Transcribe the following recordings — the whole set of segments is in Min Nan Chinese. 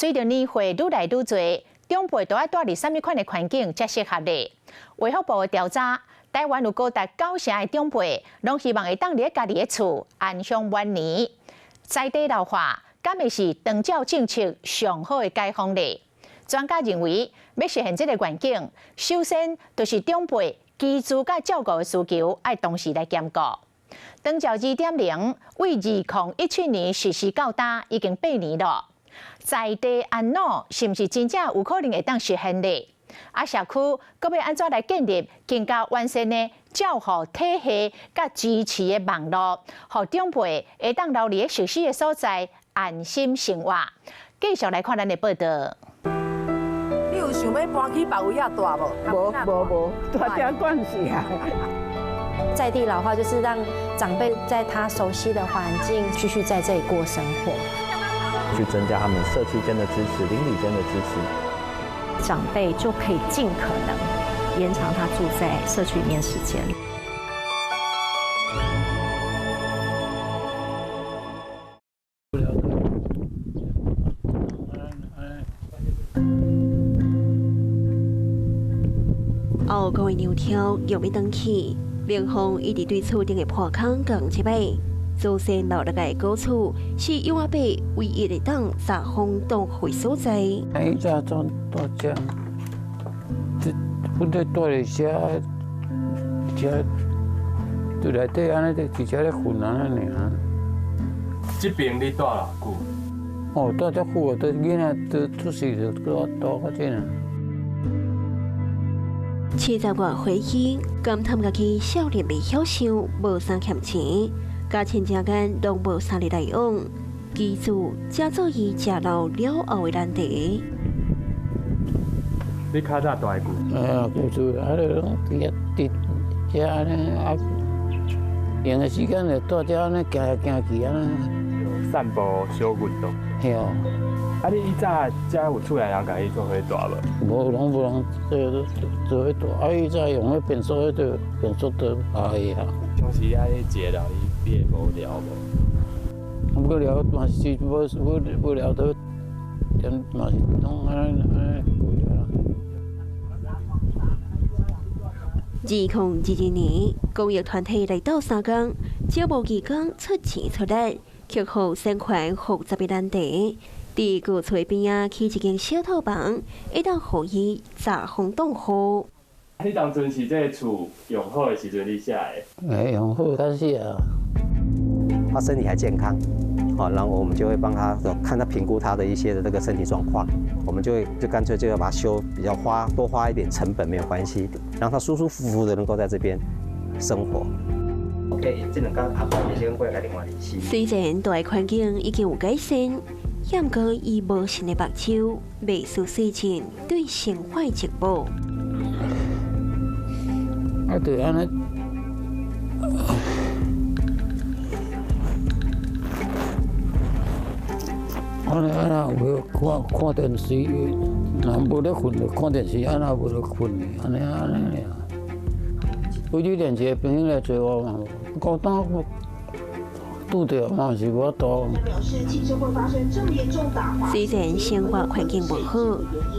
隨著年歲愈來愈濟，長輩都愛蹛佇啥物款的環境才適合咧？衛福部的調查，台灣有高達九成的長輩，攏希望會當佇家己的厝安享晚年。在地老化，敢會是長照政策上好的解方咧？專家認為，欲實現這个願景，首先就是長輩居住佮照顧的需求愛同時來兼顧。長照2.0為2017年實施到今已經8年了，在地安老是毋是真正有可能會當實現咧？啊，社區閣欲按怎來建立更加完善的照護體系佮支持的網路，予長輩會當留佇熟悉的所在安心生活。繼續來看咱的報道。你有想欲搬去別位仔蹛無？無無無，蹛遮慣勢啊。在地老化就是讓長輩在他熟悉的環境繼續在這裡過生活，去增加他們社區間的支持、鄰里間的支持，長輩就可以盡可能延長他住在社區裡面時間。後各位牛挑又欲轉去。林鳳一直對厝頂的破空講一擺，祖先留落來的古厝是養阿伯唯一會當遮風擋雨的所在。以前蹛蹛遮，這本來蹛佇遮，遮佇內底按呢，佇遮咧睏按呢爾。這邊你蹛偌久？哦，蹛遮久啊，佇囡仔佇出世就蹛蹛較這爾。70月回憶，感嘆家己少年袂曉想，無啥欠錢，家親戚間攏無啥哩來往，居住才做伊食老了後的難題。你較早蹛佇舊？哎呀，舊厝啊，咧攏佇佇遮按呢啊，閒的時間就蹛遮按呢行來行去按呢。散步小運動。對。啊！你以早遮有厝內人共你做伙蹛無？無，攏無人做做伙蹛。啊，以早用彼便所，彼個便所都愛啊。平時啊，你一個人，你會無聊無？無聊嘛是無無無聊都，嘛是攏按呢按呢過啊。2022年，公益團體來鬥相共，招募義工出錢出力，克服宣傳複雜的難題。佇舊厝邊仔起一間小套房，會當予伊遮風擋雨。你當陣是這个厝用好的時陣，你寫的？欸，用好開始啊。他身體還健康，好，然後我們就會幫他看他評估他的一些的這個身體狀況，我們就會就乾脆就要把它修比較花多花一點成本沒有關係，讓他舒舒服服的能夠在這邊生活。OK，這兩工阿婆你先過來另外聯繫。雖然蹛的環境已經有改善，毋過伊無神的目睭，袂輸細進對生活的折磨。啊，對，按呢。按呢按呢有看看電視，若無咧睏就看電視，按呢無就睏去，按呢按呢爾。有一連一個朋友來找我嘛，孤單拄著嘛是無法度。雖然生活環境無好，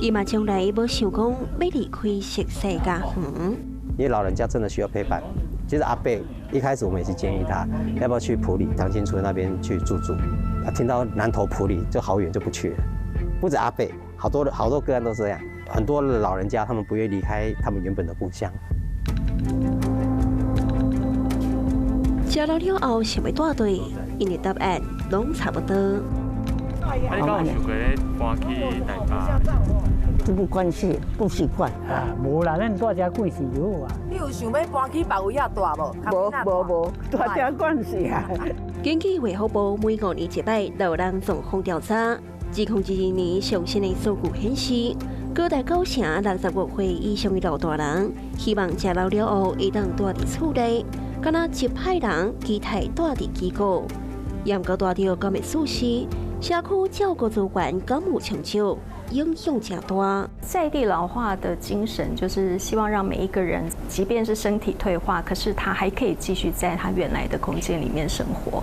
伊嘛從來無想講欲離開熟悉家園。因為老人家真的需要陪伴。其實阿伯一開始我們也是建議他要不要去埔里長青村那邊去住住。他聽到南投埔里就好遠就不去了。不止阿伯，好多好多個案都是這樣。很多老人家他們不願意離開他們原本的故鄉。食老了後想欲蹛佗，𪜶的答案攏差不多。啊，你敢有想過搬去台北？不關係，不習慣。啊，無啦，咱蹛遮慣勢就好啊。你有想欲搬去別位仔蹛無？無無無，蹛遮慣勢啊。根據衛福部每5年一擺老人狀況調查，2022年上新的數據顯示，高達9成65歲以上的老大人，希望食老了後會當蹛佇厝內，敢若一派人期待蹛佇機構。毋過蹛著敢會舒適，社區照顧資源敢有充足，影響誠大。在地老化的精神就是希望讓每一個人，即便是身體退化，可是他還可以繼續在他原來的空間裡面生活。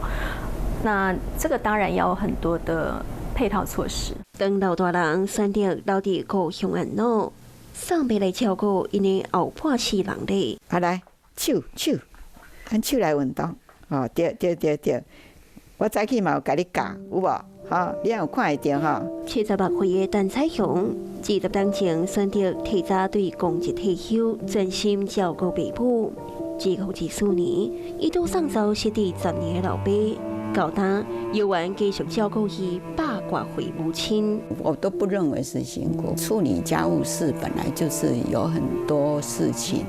那這個當然要有很多的配套措施。當老大人選擇留佇故鄉安老，送欲來照顧𪜶的後半世人咧。啊來，手手，按手來運動，哦，對對對對，我早起嘛有共你教，有無？吼，你有看會著吼？76歲的陳彩雄，20年前選擇提早對公職退休，專心照顧爸母。2024年，伊拄送走失智10年的老爸，到今猶原繼續照顧伊100外歲母親。我都不認為是辛苦，處理家務事本來就是有很多事情，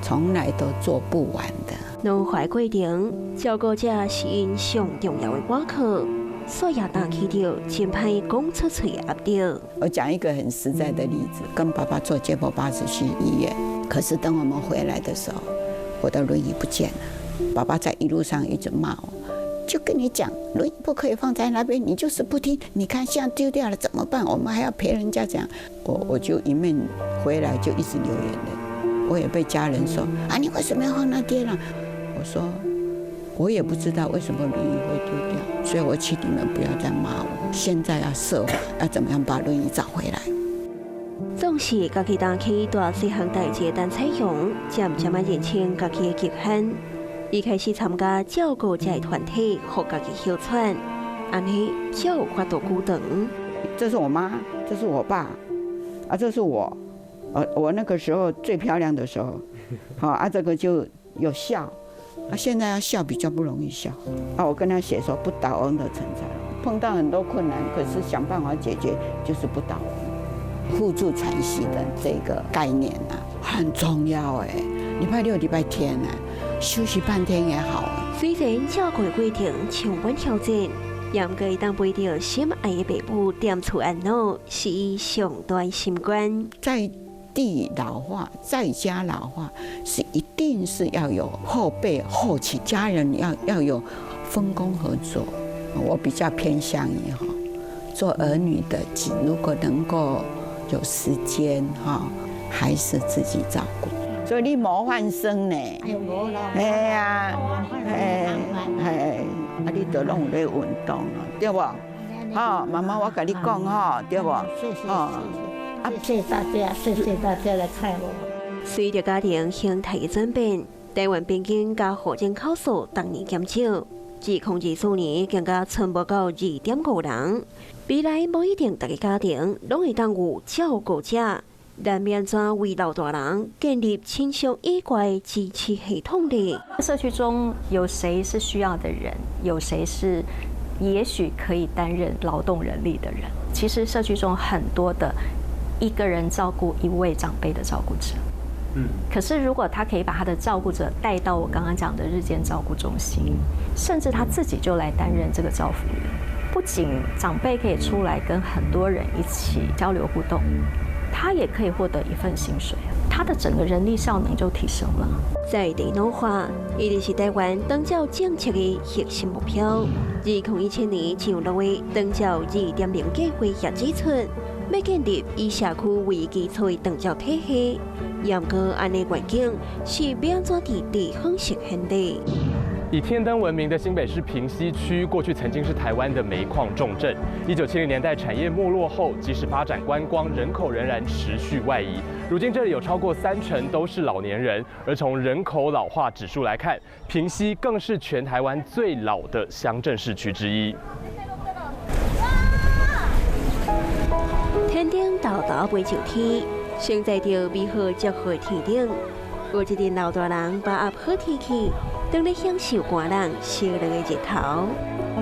從來都做不完的。老化過程，照顧者是𪜶上重要的倚靠，所以也擔起著真歹講出喙的壓力。我講一個很實在的例子，跟爸爸坐接駁巴士去醫院，可是等我們回來的時候，我的輪椅不見了。爸爸在一路上一直罵我，就跟你講，輪椅不可以放在那邊，你就是不聽。你看現在丟掉了怎麼辦？我們還要賠人家這樣。我就一面回來就一直流眼淚。我也被家人說啊，你為什麼要放那邊了？我說我也不知道為什麼輪椅會丟掉，所以我請你們不要再罵我。現在要設法要怎麼樣把輪椅找回來。總是家己擔起大細項代誌的陳彩雄，漸漸仔認清家己的極限。伊開始參加照顧者的團體，予家己歇喘，按呢才有法度顧長。這是我媽，這是我爸，啊，這是我，我那個時候最漂亮的時候，好啊，這個就有笑，啊，現在要笑比較不容易笑，啊，我跟他寫說不倒翁的存在，碰到很多困難，可是想辦法解決，就是不倒翁，互助喘息的這個概念啊，很重要哎，禮拜六、禮拜天呢，休息半天也好。雖然照顧的過程充滿挑戰，也毋過會當陪著心愛的爸母踮厝安老，是伊上大的心願。在地老化，在家老化，是一定是要有後輩後期，家人要有分工合作。我比較偏向於哈，做兒女的，如果能夠有時間哈，還是自己照顧。所以你模範生呢？哎呀，哎哎，啊你都攏有咧運動啊，對無？吼，媽媽我共你講吼，對無？哦，啊，謝謝大家，謝謝大家來看我。隨著家庭形態的轉變，台灣平均家戶人口數逐年減少，自2024年更加賰無夠2.5人。未來無一定逐个家庭攏會當有照顧者，難免怎為老大人建立親屬以外支持系統呢？社區中有誰是需要的人？有誰是也許可以擔任勞動人力的人？其實社區中很多的一個人照顧一位長輩的照顧者。可是如果他可以把他的照顧者帶到我剛剛講的日間照顧中心，甚至他自己就來擔任這個照服員，不僅長輩可以出來跟很多人一起交流互動，他也可以獲得一份薪水，他的整個人力效能就提升了。在地老化一直是台灣長照政策的核心目標。2017年上路的長照2.0計劃也指出，欲建立以社區為基礎的長照體系，毋過按呢願景是欲按怎佇地方實現的？以天燈聞名的新北市平溪區，過去曾經是台灣的煤礦重鎮。1970年代產業沒落後，即使發展觀光，人口仍然持續外移。如今這裡有超過3成都是老年人，而從人口老化指數來看，平溪更是全台灣最老的鄉鎮市區之一。天頂沓沓飛上天，承載著美好祝福的天頂，有一陣老大人把握好天氣，當咧享受寒冷燒熱的日頭。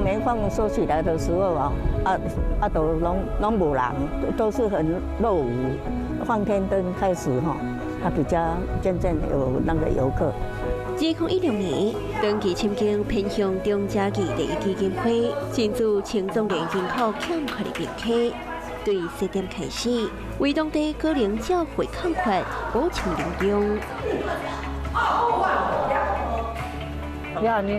煤礦收起來的時候啊，都攏無人，都是很落伍。放天燈開始吼，它比較漸漸有那個遊客。2016年，長期深耕偏鄉長者議題基金會，進駐青壯年人口欠缺的平溪，對7點開始，為當地高齡照護空缺補充能量。遐呢，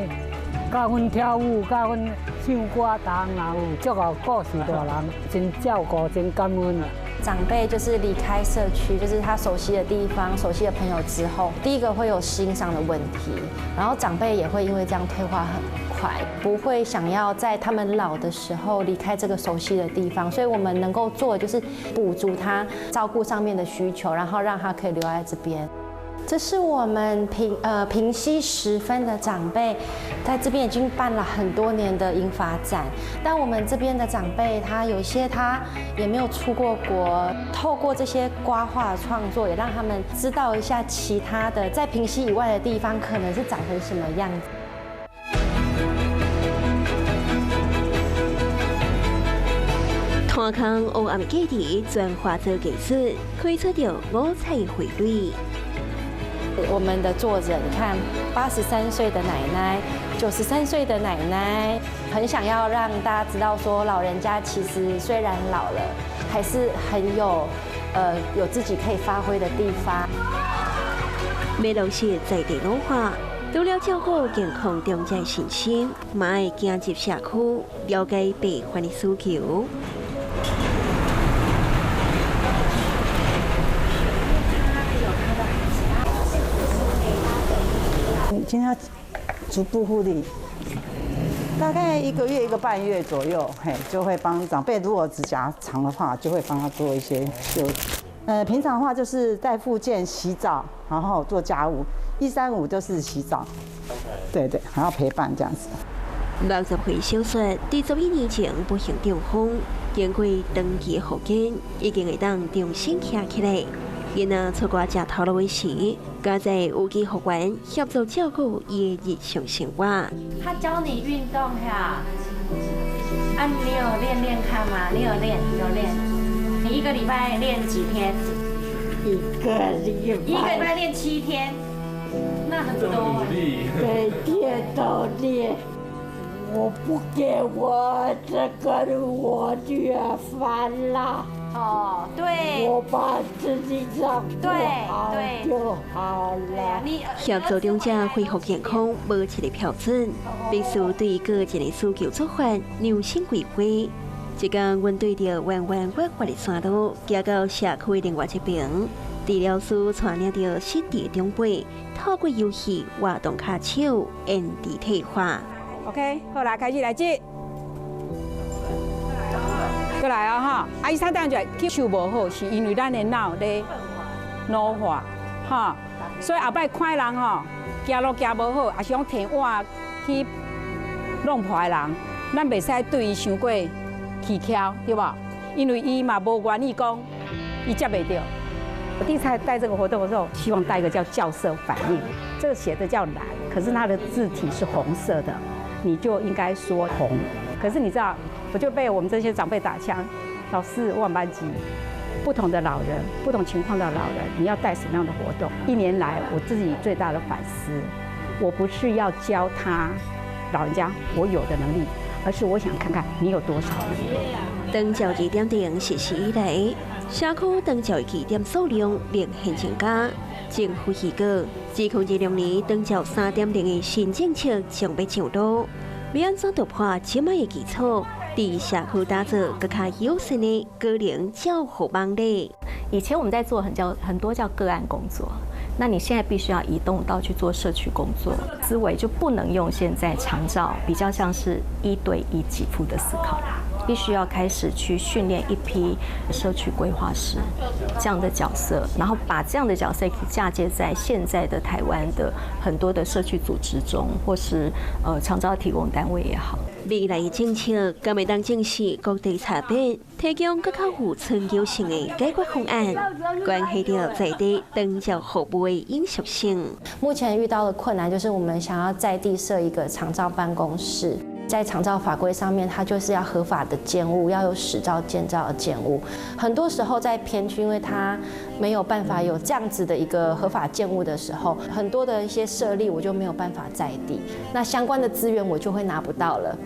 教阮跳舞，教阮唱歌，逐項也有，足夠顧惜大人，真照顧，真感恩啊！長輩就是離開社區，就是他熟悉的地方、熟悉的朋友之後，第一個會有適應上的問題，然後長輩也會因為這樣退化很快。怀，不会想要在他们老的时候离开这个熟悉的地方，所以我们能够做的就是补足他照顾上面的需求，然后让他可以留在这边。这是我们平溪十分的长辈，在这边已经办了很多年的银发展，但我们这边的长辈，他有些他也没有出过国，透过这些刮画创作，也让他们知道一下其他的在平溪以外的地方可能是长成什么样子。摊空黑暗的基地，转化做艺术，开出着五彩汇率。我们的作者，你看，83岁的奶奶，93岁的奶奶，很想要让大家知道，说老人家其实虽然老了，还是很有自己可以发挥的地方。欲落实在地老化，除了照顾健康长者信心，嘛爱行入社区，了解病患的需求。今天足部护理，大概一个月一个半月左右，嘿，就会帮长辈，如果指甲长的话，就会帮他做一些修。平常的话就是带复健、洗澡，然后做家务。一三五就是洗澡，对对，还要陪伴这样子。60岁小雪，伫11年前不幸中风，经过长期复健，已经会当重新徛起来。囡仔出外食头路的时，加在有机学员协助照顾伊的日常生活。他教你运动呀？啊，你有练练看吗？你有练？有练？你一个礼拜练几天？一个礼拜。一个礼拜练7天，那很多。每天都练。我不给我这个，我就要烦了。哦，对，我把自己照顾好就好了。协助长者恢复健康，无一个标准，必须对个人的需求出发，量身规划。一工，阮对著弯弯弯弯的山路，行到社区的另外一边，治疗师带领著失智长辈，透过游戏活动跤手，延迟退化。 OK，好来，开始来接。过来哦，哈！啊，伊三等就去手无好，是因为咱的脑咧老化，哈，所以后摆看人吼，行路行无好，抑是讲提碗去弄破的人，咱袂使对伊伤过起跷，对无？因为伊嘛无愿意讲，伊接袂著。我第一次带这个活动的时候，希望带一个叫校色反应，这个写的叫蓝，可是它的字体是红色的，你就应该说红。可是你知道，我就被我们这些长辈打枪。老师，我们班级不同的老人，不同情况的老人，你要带什么样的活动？一年来，我自己最大的反思，我不是要教他老人家我有的能力，而是我想看看你有多少能力。长照2.0实施以来，社区长照据点数量明显增加。政府预告，2026年长照3.0的新政策将欲上路。欲按怎突破这摆的基础，伫社区打造阁较友善的高龄照护网咧？以前我们在做很多叫个案工作，那你现在必须要移动到去做社区工作，思维就不能用现在长照比较像是一对一给付的思考，必须要开始去训练一批社区规划师这样的角色，然后把这样的角色嫁接在现在的台湾的很多的社区组织中，或是长照提供单位也好。未来的政策，敢会当正视各地差别，提供阁较有创造性的解决方案，关系著在地长照服务的永续性。目前遇到的困难就是，我们想要在地设一个长照办公室。在长照法规上面，它就是要合法的建物，要有使照建造的建物。很多时候在偏区，因为它没有办法有这样子的一个合法建物的时候，很多的一些设立我就没有办法在地，那相关的资源我就会拿不到了。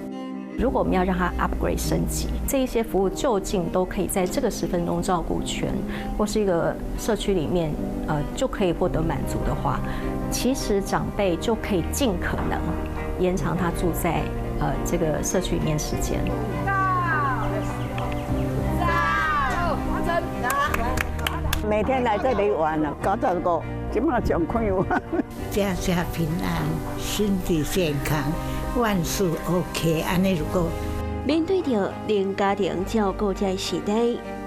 如果我们要让它 upgrade 升级，这一些服务究竟都可以在这个10分钟照顾圈或是一个社区里面，就可以获得满足的话，其实长辈就可以尽可能延长他住在这个社区里面时间。每天来这里玩了，搞这个，这马上快活。家家平安，身体健康，萬事 OK，按呢就夠。面對著零家庭照顧者的時代，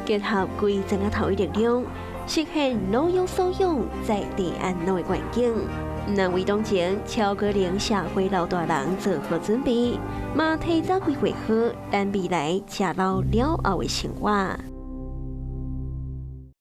結合規整個頭的力量，實現老有所養、在地安老的願景。毋但為當前超高齡社會老大人做好準備，嘛提早規劃好咱未來食老了後的生活。